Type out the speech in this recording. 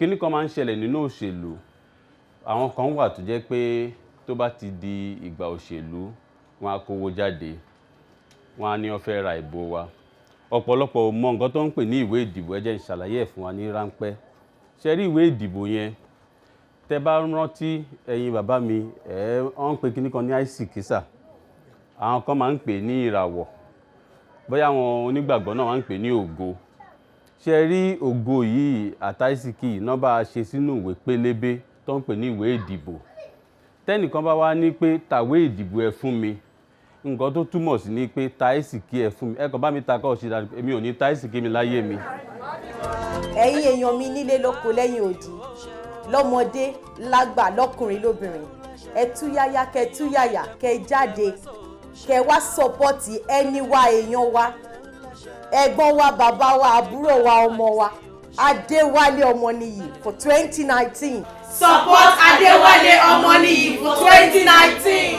Kíní kan máa ń ṣẹlẹ̀ nínú òṣèlú. Àwọn kan wà tó jẹ́ pé tó bá ti di ìgbà òṣèlú, wọn á kówó jáde, wọn á ní wọ́n fẹ́ ra ìbò wa. Ọ̀pọ̀lọpọ̀ ò mọ nǹkan tó ń pè ní ìwé ìdìbò. Ẹ jẹ́ n ṣàlàyé ẹ̀ fún wa ní ráńpẹ́. Ṣe rí ìwé ìdìbò yẹn, tẹ bá rántí, ẹ̀yin bàbá mi, ẹ̀ wọ́n ń pè kíní kan ní àìsìkísà, àwọn kan máa ń pè ní ìràwọ̀, bóyá àwọn onígbàgbọ́ náà máa ń pè ní ògo. Ṣe rí ògo yìí àtàìsíkì náà bá a ṣe sínú ìwé pélébé tó ń pè ní ìwé ìdìbò. Tẹ́nìkan bá wá ní pé tàwé ìdìbò ẹ fún mi, nǹkan tó túmọ̀ sí ni pé ta àìsíkì ẹ fún mi, ẹ kàn bá mi ta kọ́ ṣe dáadáa. Èmi ò ní ta àìsíkì mi láyé mi. Ẹ̀yin èèyàn mi nílé, lóko, lẹ́yìn odi, lọ́mọdé, lágbà, lọ́kùnrin, lóbìnrin, ẹ túyáyá, kẹ túyàyà, kẹ jáde, kẹ wá support ẹni wa, èèyàn wa, ẹ̀gbọ́n wa, bàbá wa, àbúrò wa, ọmọ wa, Adéwálé Ọmọníyì for 2019. Support Adéwálé Ọmọníyì for 2019.